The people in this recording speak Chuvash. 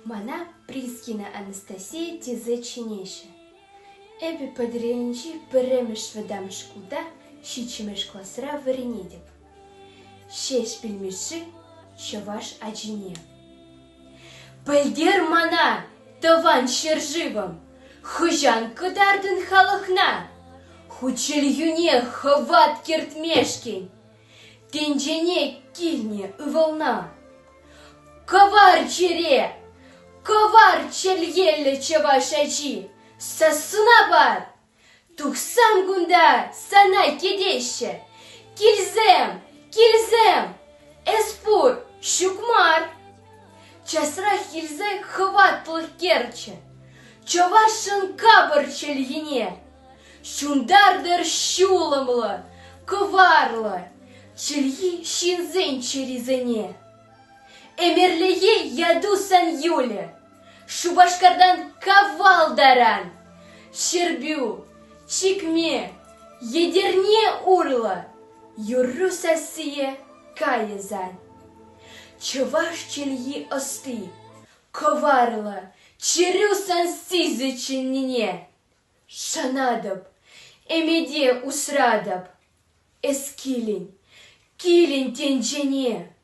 Мана Прискина Анастасия тесе чӗнеҫҫӗ. Эпӗ Патӑрьелӗнчи пӗрремӗш вӑтам шкулта ҫиччӗмӗш класра вӗренетӗп. Ҫеҫпӗл Мишши чӑваш ачине. Пӗлтер мана, тӑван ҫӗршывӑм, хӑҫан кӑтартӑн халӑхна? Ху чӗлхӳне хӑват кӗртмешкӗн тӗнчене килнӗ ывӑлна. Кӑвар чӗре, кӑвар чӗлхеллӗ чӑваш ачи, сассуна пар! Тухсан кунта сана кӗтеҫҫӗ. Килсем, килсем, эс пур, ҫук мар. Часрах килсе хӑватлӑх кӗрчӗ, чӑвашӑн капӑр чӗлхине. Ҫунтартӑр ҫулӑмлӑ, кӑварлӑ чӗлхи ҫынсен чӗрисене. Ӗмӗрлӗхе яту сан юлӗ, Шупашкартан Кавал таран, Ҫӗрпӳ, Чикме, Етӗрне урлӑ юрру сассие кайӗ сан. Чӑваш чӗлхи ӑсти, кӑварлӑ, чӗрӳ сан сисӗ чӗннине. Шанатӑп, ӗмӗте усратӑп, эс килӗн, килӗн тӗнчене.